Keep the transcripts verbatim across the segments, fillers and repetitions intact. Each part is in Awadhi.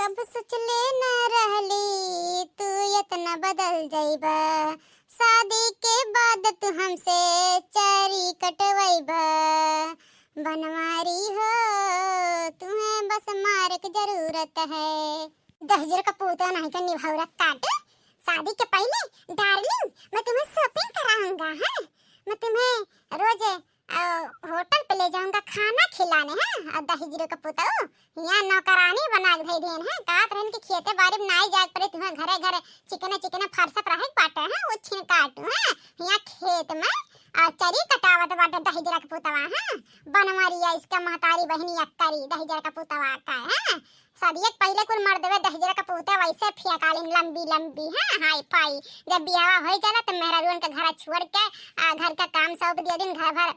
कब सोचले न रहली तू इतना बदल जइबा, शादी के बाद तू हमसे चरी कटवइबा। बनवारी हो, तुम्हें बस मार के जरूरत है। दहिजर का पूता नहीं का निभौरा काटे। शादी के पहले, डार्लिंग, मैं तुम्हें शॉपिंग कराऊंगा, हैं? मैं तुम्हें रोज, अ, होटल पे ले जाऊंगा खाना खिलाने, हैं? और दहिजर का पूता, हियाँ नौकरानी बना के धइ देन, हैं? कहत रहन कि खेते बारी में नाई जाए के पड़े, तुम्हें घरे घरे चिकने चिकने फरसत रहे के बाटे, हैं? वो छिन काटू, हैं? हियाँ खेत में, अ, चरी कटावत बाटे दहिजर का पूतवा, हैं? बनवरिया इसका महतारी बहिनी अक्करी दहिजर का पूतवा का, हैं? शादिये के पहिले कुल मर्दवे दहिजर का पूते वैसे फेंकालिन लंबी लंबी, हाँ, हाई फाई। जब बियाहवा होइ जाला त मेहरारुअन के घर छोड़ के, आ, घर का काम सौंप दिया दिन, घर भर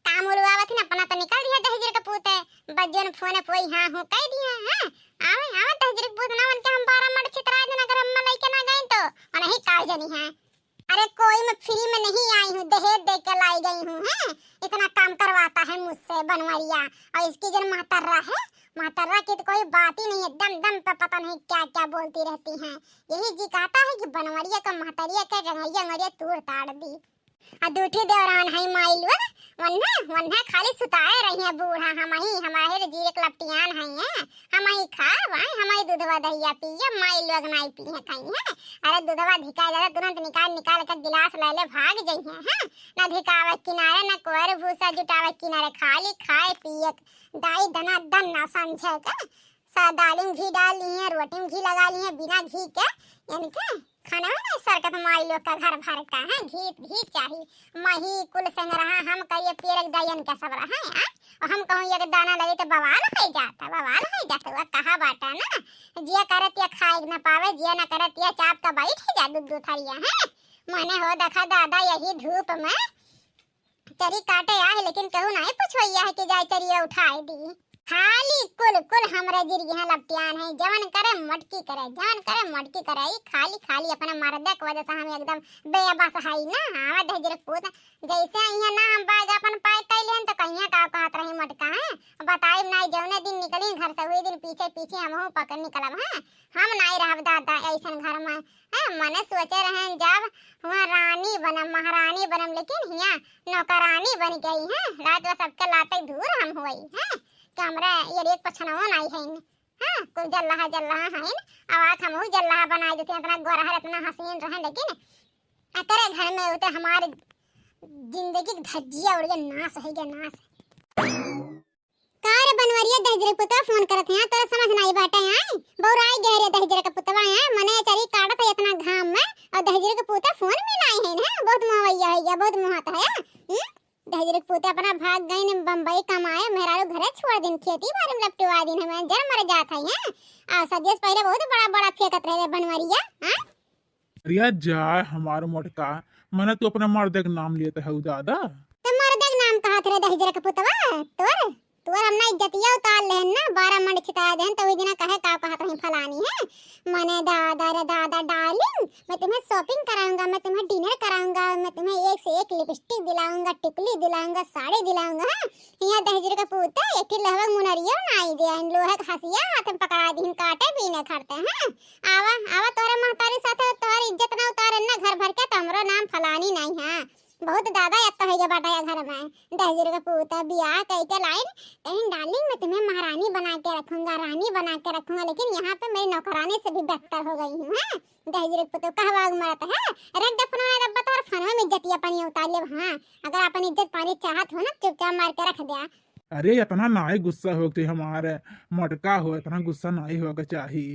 काम उलवावत ही न, अपना तो निकल दिया दहिजर का पूते। बस जोन फोन पे वही हाँ हूँ कह दिया, हाँ, आवे, आवे दहिजर का पूत ना, उनके हम बारह मर्द छितरा दिन, अगर हम लइके ना गए तो, उन्हीं काल जनी है। अरे कोई मैं फ्री में नहीं आई हूँ, दहेज दे के लाई गई हूँ, हैं? इतना काम करवाता है मुझसे बनवरिया, और इसकी जन महतर्रा है, महतर्रा की तो कोई बात ही नहीं है, दम दम पे पता नहीं क्या क्या बोलती रहती हैं। यही जी कहता है कि बनवरिया का महतरिया के रंगरिया अंगरिया तोड़ ताड़ दी। आ दूठी देवरान है माई लोग, वन्ना, वन्ना खाली सुताए रही है बूढ़ा, हम ही, हमारे जीरे के लपटियान है, हैं? हम ही खाब, हैं? हम ही दूधवा दहिया पिए, माई लोग नाई पी है खाई है। अरे दूधवा धिका जाला, तुरंत निकाल निकाल के गिलास ले ले भाग जइहे, हैं? ना धिकावे किनारे, ना कोयर भूसा जुटावे किनारे, खाली खाए पिए, दाई दना दन ना समझे के। सा दाली में घी डाल लिए, रोटी में घी लगा लिए, बिना घी के इनके खाना में नहीं सरकत माई लोग का घर भर का, हैं? घी, घी चाही, मही कुल संग रहा, हम कहिए पेरक दयन का सब रहा, हैं? और हम कहूँ एक दाना लगे तो बवाल हो जाता, बवाल हो जाता। वह कहा बाटा ना, जिया करत या खाए न पावे, जिया न करत या चाप का बैठ ही जा दू दू थरिया, हैं? मने हो देखा दादा यही धूप में चरी काटे आए, लेकिन कहू नहीं पुछवैया है कि जाए चरिया उठाए दी। खाली कुल, कुल हमरे जिरगी हैं लपटियान है, जवन करे मटकी करे, जवन करे मटकी करे, ई खाली, खाली अपने मर्दे के वजह से हम एकदम बेबस है ना। आवे दहिजर पूत, जैसे यहाँ ना हम बैग अपन पैक कर लेन तो कहिया का कहत रही मटका है, बताइब नहीं, जौने दिन निकली घर से वही दिन पीछे पीछे हमहू पकड़ निकलब है। हम नहीं रहब दादा ऐसन घर में, हैं? मने सोचे रहन जब हुआं रानी बनम, महारानी बनम, लेकिन हियां नौकरानी बन गई हैं। रात में सबके लाते दूर हम हुई हैं कि हमरा ये एक पछनवा नहीं है, हैं? कुल जल्लाहा जल्लाहा हैं, अब आँख हमहू जल्लाहा बनाई देते हैं। इतना गोरहर, इतना हसीन रहे, लेकिन एकरे घर में होते हमारे जिंदगी के धज्जिया उड़ गया, नाश हो गया, नाश। का रे बनवरिया, दहिजरे पुतवा फोन करत है, तोरा समझ नाई बाटे, आय? बौराई गए रे दहिजरे के पुतवा, आय? मने चरी काटत है इतना घाम में, और दहिजरे के पुतवा फोन मिलाई है ना, बहुत मोहवैया है या बहुत मोहत है, हम्म? दहिजरे के पुतवा अपना भाग गई ने बम्बई कमाए, मेहरारू घरे छोड़ दिन, खेती बाड़ी में लपटवा दिन, हमें जर मर जात है, हैं? आ सदियस पहले बहुत बड़ा बड़ा फेंकत रहे रे बनवरिया, हाँ? अरे यार, जा हमार मोटका, मने तू अपने मर्दे के नाम लेत हऊ दादा। तो मर्दे के नाम कहत रहे दहिजरा के पुतवा, तोर, तोर हमना इज्जतिया उतार लेहन ना, बारह मंड छिता देहन, तो वही दिना कहे का कहत रही फलानी है। मने दादा रे दादा, डार्लिंग, मैं तुम्हें शॉपिंग कराऊंगा, मैं तुम्हें डिनर कराऊंगा, मैं तुम्हें एक से एक लिपस्टिक दिलाऊंगा, टिकली दिलाऊंगा, साड़ी दिलाऊंगा, हाँ? यहाँ दहिजरा के पुतवा, एक ठे लहवा मुनरियो नाई दे, लोहे के हसिया हाथ में पकड़ा दीन, काटे बीने खरते, हाँ? आवा, आवा, तोहरे महतारी साथे तोहर इज्जत ना उतारे ना घर भर के, तो हमरो नाम फलानी नहीं है। बहुत ज्यादा अत्ता हो गया बाटा या घर में। दहिजर का पूता बियाह कह के लाइन, कहीं डार्लिंग मैं तुम्हें महारानी बना के रखूंगा, रानी बना के रखूंगा, लेकिन यहाँ पे मेरी नौकरानी से भी बेहतर हो गई हूँ, हैं? दहिजर का पूता कहवा मरत है, रख दे फोनवा, रख बता, फोनवा में इज्जतिया पानी उतार ले, हाँ, अगर अपन इज्जत पानी चाहत हो ना, चुपचाप मार के रख दे। अरे, इतना नाई गुस्सा होके हमारे मोटका हो, इतना गुस्सा नाई होके चाही।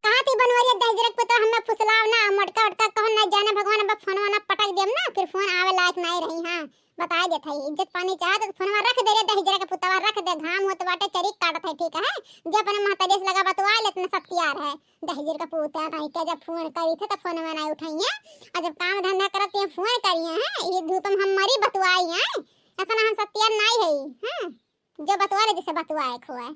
कहा थी बनवरिया दहिजरा के पुतवा, हमें फुसलाव ना, मोटका ओटका कहो ना, जाने भगवान अब फोनवा ना पटक देम ना, फिर फोन आवे लायक नाई रही। हाँ, बताए देत है, इज्जत पानी चाहत तो फोनवा रख दे रे दहिजरा के पुतवा, रख दे, घाम होत बाटे, चरी काटत है, ठीक है? जे अपने महतारी से लगा बतवा ले, इतना सत्यार है। दहिजरा के पुतवा नहीं के जब फोन करी थे तो फोनवा नहीं उठाइए, और जब काम धंधा करत ये फोन करिए हैं, ये धूप में हम मरी बतुआई हैं, इतना हम सत्यार नहीं है, हाँ? जो बतवा ले, जैसे बतवाए खोए।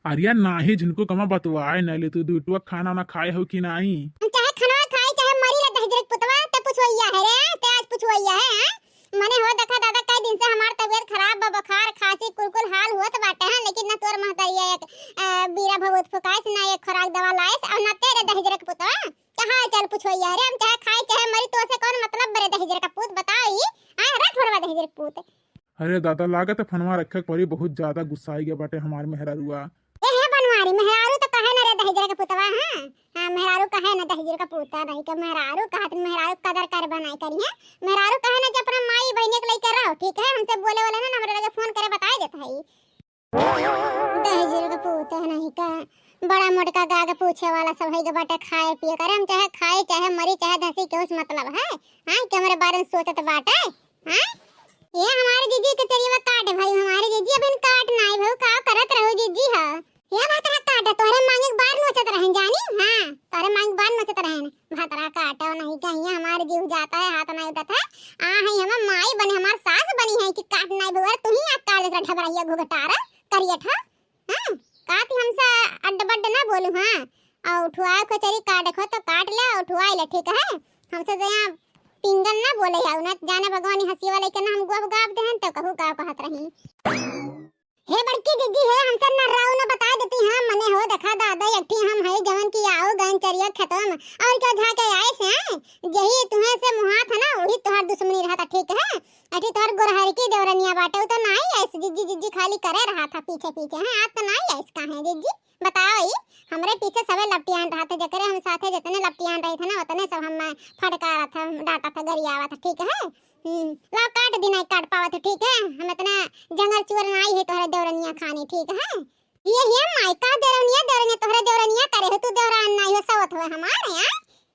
अरे यार, नाही झिनको कमा बतवाए, नहीं ले तू दुटुआ खाना ना खाए हो कि नाही? हम चाहे खाना खाई, चाहे मरी ले दहिजरा के पुतवा, ते पुछवैया है रे, ते आज पुछवैया है, हाँ? मने हो देखा दादा, कई दिन से हमार तबियत खराब बा, बुखार, खांसी, कुल कुल हाल होत बाटे हैं, लेकिन ना तोर महतरिया एक, अ, बीरा भभूत फुकाइस, ना एक खुराक दवा लाइस, और ना तेरे दहिजरे के पुतवा। चाहे चल पूछो यार, हम चाहे खाई चाहे मरी, तो से कौन मतलब बरे दहिजरे का पूत बताओ ई? हाँ, रख छोड़वा दहिजरे के पूत। अरे दादा, लागत है फोनवा रखे के पड़ी, बहुत ज्यादा गुस्साई गए बाटे हमार मेहरारुआ। ए हे बनवारी, मेहरारू तो कहे ना रे दहिजर के पुतवा, हाँ? हाँ, मेहरारू कहे ना दहिजर का पुता, नहीं के मेहरारू कहत, मेहरारू कदर कर बनाई करी है। मेहरारू कहे ना जब अपना माई बहिनी के लेके रहो, ठीक है? हमसे बोले वाला ना, हमरे लगे फोन करे बताए देत है। दहिजर का पुता नहीं का, बड़ा मोटका गा के पूछे वाला सब है के बाटे खाए पिए करे, हम चाहे खाए, चाहे मरी, चाहे धसी, के उस मतलब है, हाँ? कि हमरे बारे में सोचत बाटे, हाँ? ये हमारे जीजी के चरिया काट भाई, हमारे जीजी अबहिन काट नाई भाई, का करत रहो जीजी हा? ये भातरा काट, तोहरे मांगे के बार नोचत रहन जानी, हाँ, तोहरे मांगे के बार नोचत रहन। भातरा काटो नहीं कहिए, हमारे जीव जाता है, हाथ नहीं उठत है। आ है हमार माई बने, हमार सास बनी है कि काट नाई भाई, तू ही आ काट देत रहा ढबरहिया घुघटार, करियट हा। हाँ, काती हमसे अड्ड बड्ड ना बोलू, हाँ। और उठवाए को चरी काट देखो तो काट ले, उठवाए ले, ठीक है? हमसे तो यहाँ पिंगल ना बोले है, ना जाने भगवान हंसी वाले के ना हम गोब गाब देहन तो कहू का कहत रही। हे बड़की दीदी, हे हमसे न राव न बता देती, हाँ, मने हो देखा दादा, एक ठी हम है जवन की आओ गन चरिया खेतवा में, और क्या झाके आए से, हैं? यही तुम्हें से मुहात है ना, वही तोहर दुश्मनी रहता, ठीक है? अठी तोहर गोरहर की देवरनिया बाटे, उ तो नाई आइस जिज्जी, जिज्जी खाली करे रहा था पीछे पीछे, हैं? आज तो नाई आइस काहे जिज्जी? बताओ ई, हमरे पीछे सबे लपटियान रहा था, जकरे हम साथे जितने लपटियान रही थे ना, उतने सब हम फटकारा था, डांटा था, गरियावा था, ठीक है? हम्म, लाओ काट दी, नाई काट पावत हो, ठीक है? हम इतना जंगल चुअर नाई है तोहरे देवरनिया खानी, ठीक है? ये, ये माई का देवरनिया, देवरनिया तोहरे देवरनिया करे हो, तू देवरान नाई हो, सवत हो हमारे, हैं?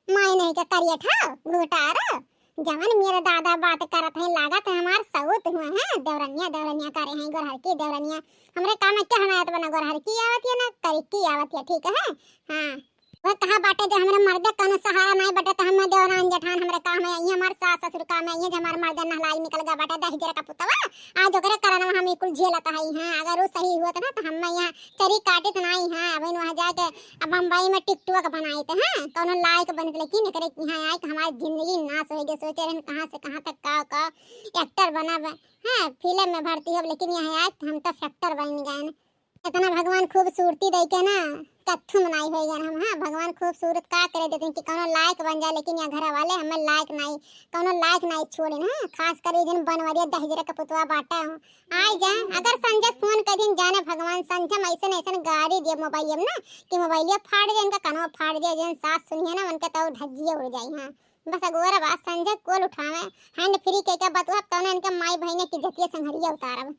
माई नहीं के करियट हो, घुटारो। जवन मेरे दादा बात करत हैं, लागत है हमार सऊत हुए हैं, देवरनिया, देवरनिया करे हैं, गोरहर की देवरनिया। हमरे काम में क्या हमारे तो बना गोरहर की आवत है ना, करी की आवत है, ठीक है? हाँ। वो कहा बाटे जो हमरे मर्दे कौनो सहारा नहीं बाटे, तो हम देवरान जेठान हमरे काम में आई, हमार सास ससुर काम में आई, जो हमार मर्दे नहलाई निकल गया बाटे, दहिजर का पुतवा। आज ओकरे कारण हम ई कुल झेलत हई, हाँ। अगर वो सही होत ना, तो हम यहाँ चरी काटित नहीं, हाँ। अब इन वहाँ जाके अब बम्बई में TikTok बनाइत, हाँ, कौनो लायक बनत, लेकिन एकरे यहाँ आए के हमारी जिंदगी नाश हो गई। सोचे रहन कहाँ से कहाँ तक का, का एक्टर बनब, हाँ, फिल्म में भर्ती होब, लेकिन यहाँ आए के हम तो फैक्टर बन गए। इतना भगवान खूबसूरती दे के ना कत्थू में नाई होई गए हम, हाँ। भगवान खूबसूरत का करे देते कि कौनो लायक बन जाए, लेकिन यहाँ घर वाले हमें लायक नाई, कौनो लायक नाई छोड़े ना। खास कर ये जन बनवरिया दहिजरे के पुतवा बाटा हो, आई जा। अगर संजय फोन कर दिन जाने भगवान संजय में ऐसे न ऐसे गाड़ी दिए मोबाइल में ना कि मोबाइलिया फाड़ जाए, इनका कनवा फाड़ जाए, जन सास सुनिए ना उनके तो धज्जिए उड़ जाए, हाँ। बस अगोरा बात संजय कॉल उठावे, हैंड फ्री के क्या बतवा, तौने इनके माई बहने की जतिया संघरिया उतारब।